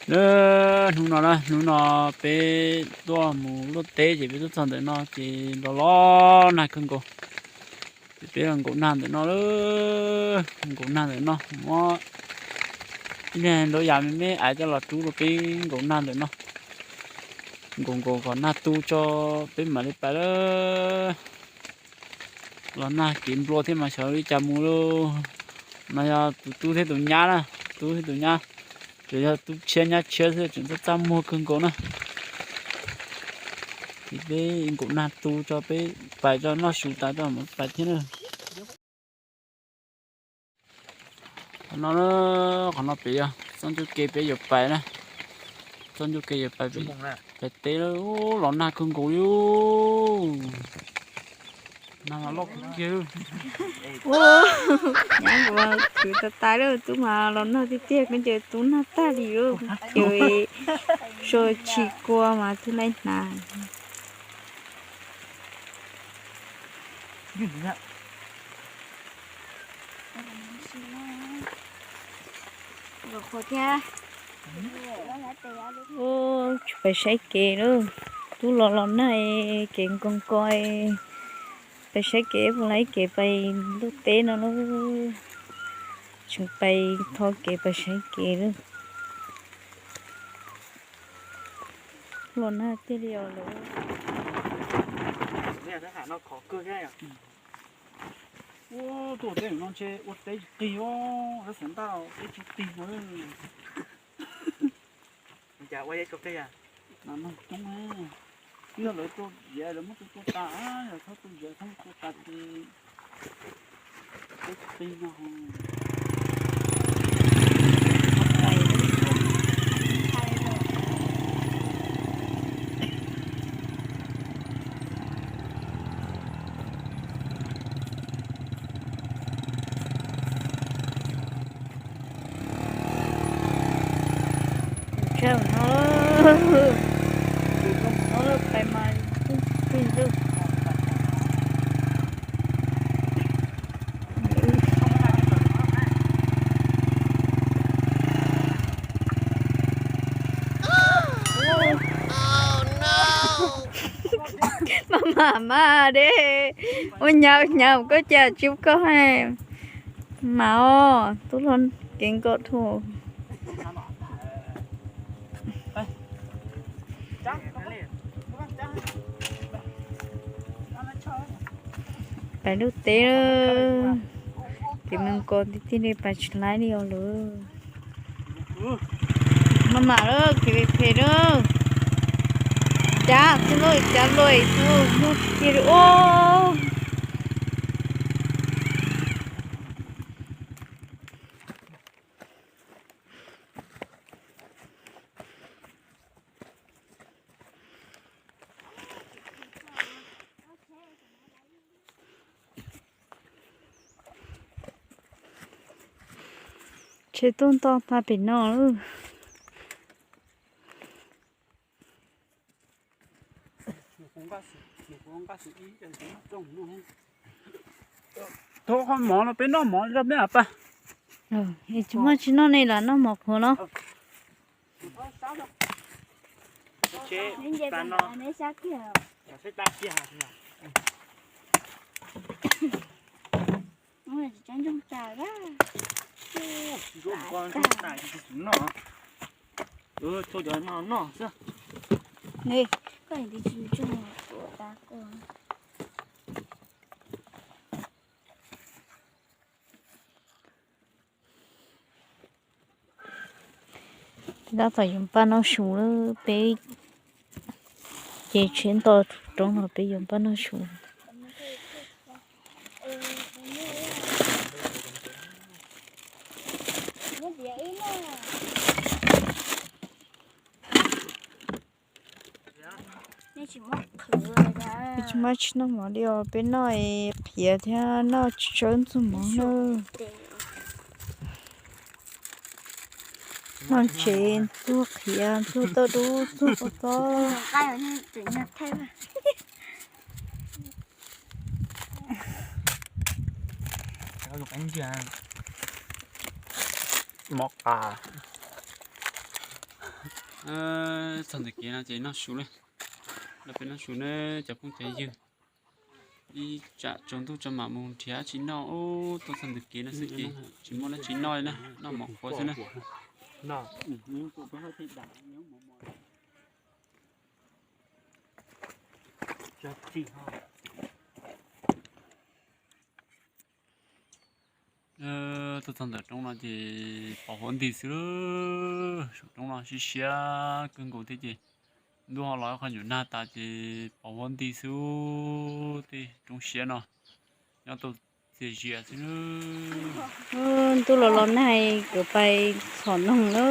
Hnub no na, hnub no peb tuaj mus luaj teb ces peb tuaj txog ntawm no ces los los nag kawg nkaus. Ces peb los nkaum nag ntawm no lawm, nkaum nag ntawm no, muab ib niag nrab yav me me aiv coj los rub rau peb nkaum nag ntawm no. Nkaum nkaus kom nag tu tso peb mam li pais lawm. Los nag kev nplua thiab mas xyov li cas mus lauj. No yog tus tub thiab tus nyab na, tub thiab tus nyab, tsuas yog tub tshiab nyab tshiab xwb tseem txaj txaj muag kawg nkaus na. Ces peb nkaum nag tu tso peb pais tso noj su tas tso mam pais thiab na. Qhov no, qhov no pem yog txoj ncauj ke peb yuav pais na. Txoj ncauj ke yuav pais, pais teb, los nag kawg nkaus li. Nag mas loj kawg kiag. Nyab kuv khwv tas tas lawm, tub mas los nag tiag tiag, koj ncaws tub nag tag li lawm. Ces so tsis kua mas twb laib hnav. Ua, tsis pais saib kev lawm. Tub los los nag, kev nkaus nkaus, pais saib kev puas laib kev pais luaj teb no lawm. Tseem pais tho kev pais saib kev lawm. Los nag tiag li os lawm. Ua, tuaj teb no ntshe ua teb tsis qig os, lawv xav ntaj teb tsis qig no. Cas ua teb tsis qig? Mas noog coob, twb yog lawv tau ziav, lawv muab tua tua tas, yog txhob tua ziav txhob tua tas ces teb tsis qig no. Tsaug no, tsaug no pais mas pig lug. Maj mam mas de, ua nyav ua nyav koj cas tsis koj hais. Mas os, tub hlob kev nkaum dhau. Pais lub teb, kev nkaum nkaus tiag tiag li, pais tsis laib li os lawm. Maj mam lawm, kev phem phem lawm. Cav xwb lauj, cav luam xwb, muaj tiag li os. Tsheb tuaj nto tag pem no lawm. Thov qhov mov no peb noj mov zog peb mam pais. Tsis muaj tsis noj ne, lam noj mov qhuav los. Tab tom yuav npaj noj su lawm, peb ces tsheb nto roob no peb yuav npaj noj su. Peb tsis muaj tsis noj mov li os, peb noj qhiav thiab noj tsawb ntxuag mov na. Noj tsev ntxuag qhiav, ntxuag toj dub, ntxuag pob txob. Mov qas. Txog ntawm kev no ces noj su na, los peb noj su na cov phooj cov ywg. Ib tsam tsaus ntuj tso mam mus nrhiav tsis noj, tuaj txog ntawm kev no xwb ces tsis muaj dab tsi noj li na, noj mov qhuav xwb na. Tuaj txog ntawm roob no ces pos huav nti xwb, saum roob no siab siab kawg nkaus thiab ces ntuj ho los qhov nyuam nag tas ces pos huav nti xwb, tej roob siab no nyob tau txias zias xwb. Ntuj los los nag, kuv pais txhom noog na.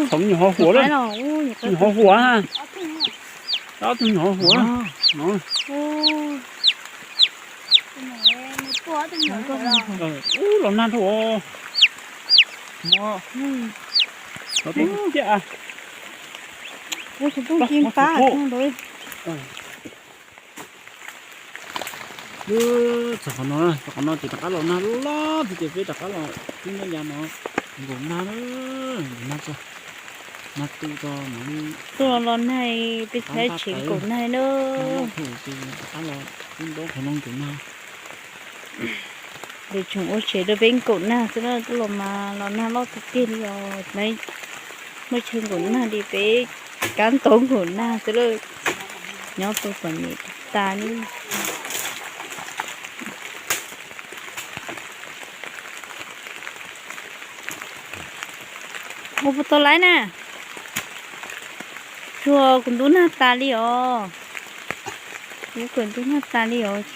Txhom nyuam qhuav huav, nyuam qhuav huav, ob tug nyuam qhuav huav. Ub, los nag dhau. Los tiag tiag. Txog qhov no, txog qhov no ces rov qab los nag loj tiag tiag, peb rov qab los tib nyob yav no nkaum nag na, nkaum nag tso, nag tu tso mam li. Tuaj los nag, peb txhais tsev nkaum nag na. Nag loj ces rov qab los tib ntaub qhov no nkaum nag. Lawv tseem ua tsev rau peb nkaum nag xwb na, tuaj los mas los nag loj tiag tiag li os. Muaj chaw nkaum nag li peb kab ntaub nkaum nag xwb lawm, nyob tau txom nyem tas li. Ua puas tau laib na? Tsuag kuv ntub nag tas li os. Kuv kawm ntub nag tas li os.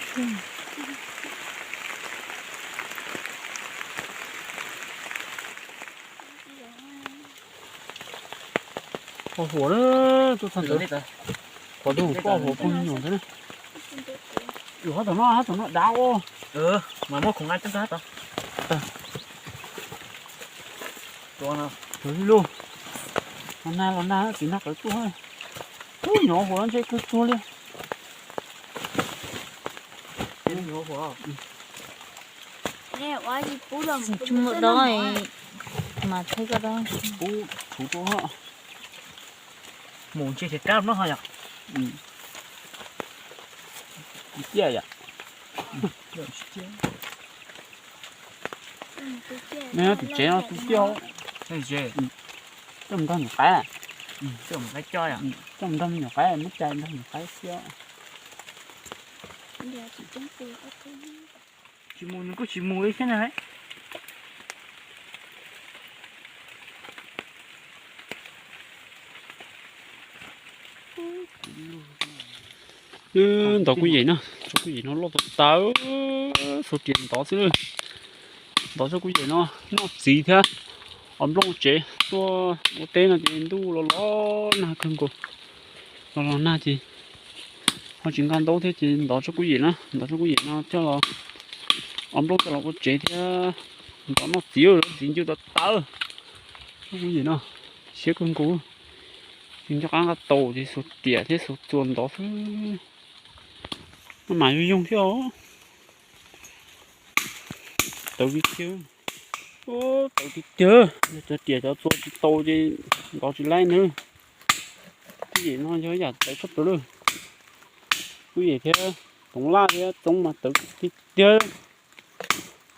Pos huav na, tuaj txog ntawd. Qhov tus pos huav pog nyuam ntawd na. Yus hab tom no, hab tom no dav ua. Mas muab khoom nqa coj tag hab tod. Los nag los nag, txiv nag qawv tuaj. Ub, nyuam huav ntshe kawg tuag li. Tsis muaj dob mas thaij koj dob. Mus ntshe thiaj kab no ho yom. Ciaj yom. Neb tus tsev no tu ciaj. Coj mus nrog nyuam qaib. Coj mus nrog nyuam qaib, muab cais nrog nyuam qaib xwb. Tsis mus nws kuj tsis mus li thiab na. Ntov kuj yem no, tsob kuj yem no loj tas tas, xuas riam ntov xwb. Ntov tsob kuj yem no noj txiv thiab. Os nplooj tsev tuaj ua teb no ces ntuj los los nag kawg nkaus. Los los nag ces ho tsis nqa ntaub thiab ces ntov tsob kuj yem na, ntov tsob kuj yem no coj los, os nplooj coj los ua tsev thiab. Ntov noj txiv, txiv ncw tas tas. Tsob kuj yem no siab kawg nkaus. Tsis nco qab nqa taus ces xuas riam thiab xuas txuas ntov xwb. Maj mam yoog yoog thiab os. Tawv tiag tiag. Tawv tiag tiag, cov riam cov txuas tsis tau ces ntov tsis laib na. Kuj yem no yog yam tawv tshaj plaws lawm. Kuj yem thiab toov laj thiab txoob mas tawv tiag tiag.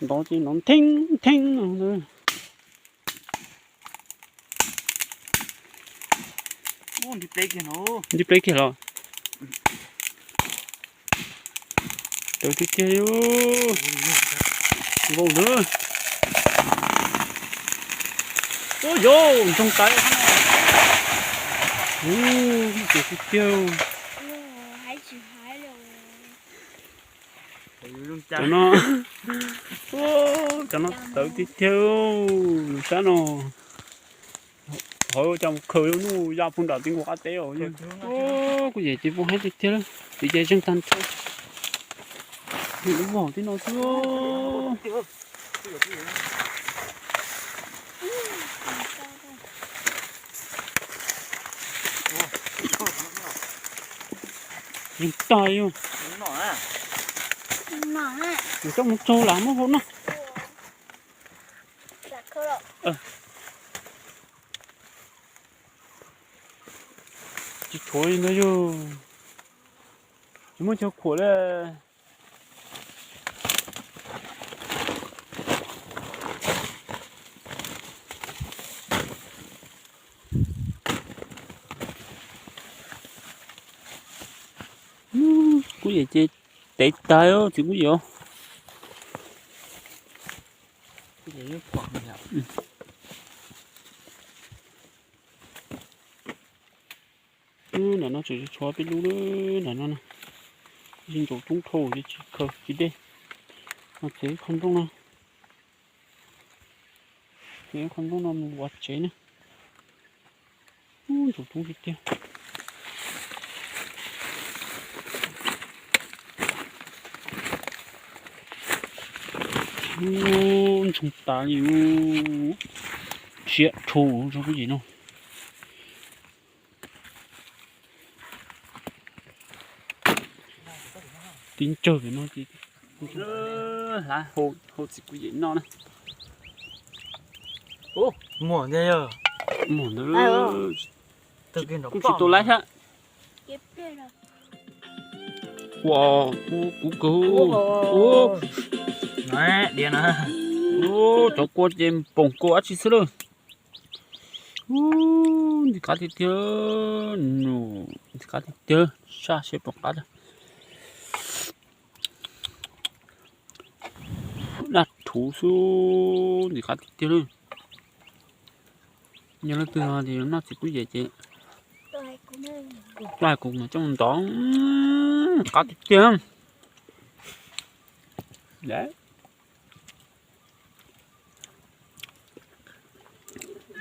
Ntov ces ntov ntheej ntheej no. Nti pleb kiag los? Tawv tiag tiag li. Npaum ntawd. Ua yos, ntsoog tawv. Ua, tawv tiag tiag. Cov no, cov no tawv tiag tiag. Sab no, hov cov mus khaws nuj ya puag nram ti nkaus qab teb os. Kuj yem ces puas haib tiag tiag, txiv ces zeeg tag nrho. Lub vog tib no xwb. Yeej tag li. Coj mus tsaug lam muab hau noj. Tsis tshuav li ntag yog, tsis muaj chaw khuam li. Kuv yam ces tev tag txiv kuv yam. Nram no tseem tshuav peb lub nram no, ntsaum roob dhau ces tsis khaws tsis dej. No txiav qhov nplooj no, txiav qhov nplooj no mus ua tsev na. Ntsaum roob tiag tiag. Ntsoog tas li, tsiab rhu rau kuv yim no. Tib ntsawg no ces hlav hau txiv kuv yim noj na. Muag ntag, muag ntag, kuj tsis tau laib thiab. Ua kuv kawg. Cov kua ces poom kua dab tsi xwb lawm. Ntxim qab tiag tiag, ntxim qab tiag tiag, saj seb puas qab tiag. Daj rhuv xwb, ntxim qab tiag tiag li. Yog leej twg ho noj txiv kuj yem ces tuaj hais kuv mas coj mus ntov, qab tiag tiag.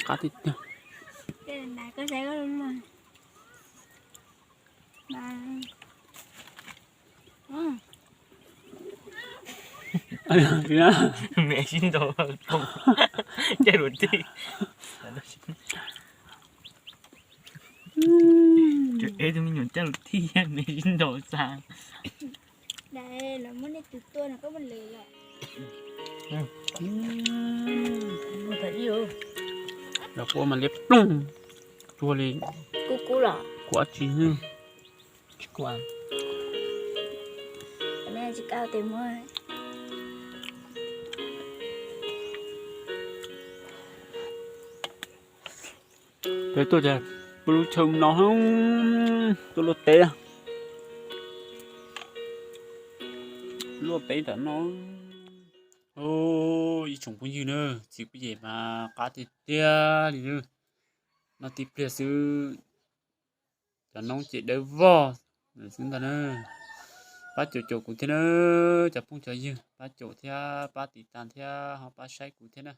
Qab tiag tiag. Me sib ntaus, caij luv thij. Ev tus me nyuam caij luv thij me sib ntaus xav. Los kua mas liab ploog, tsuag li kua dab tsi. Peb tuaj ces peb lub chaw no tuaj luaj teb, luaj teb tom no. Ib tsoom phooj ywg na, txiv kuj yem mas qab tiag tiag li. Noj tib pliag xwb cov noob ces dawb vog xwb ntag na. Pab caum caum kuv thiab na, cov phooj cov ywg, pab caum thiab pab tiv tas thiab ho pab saib kuv thiab na.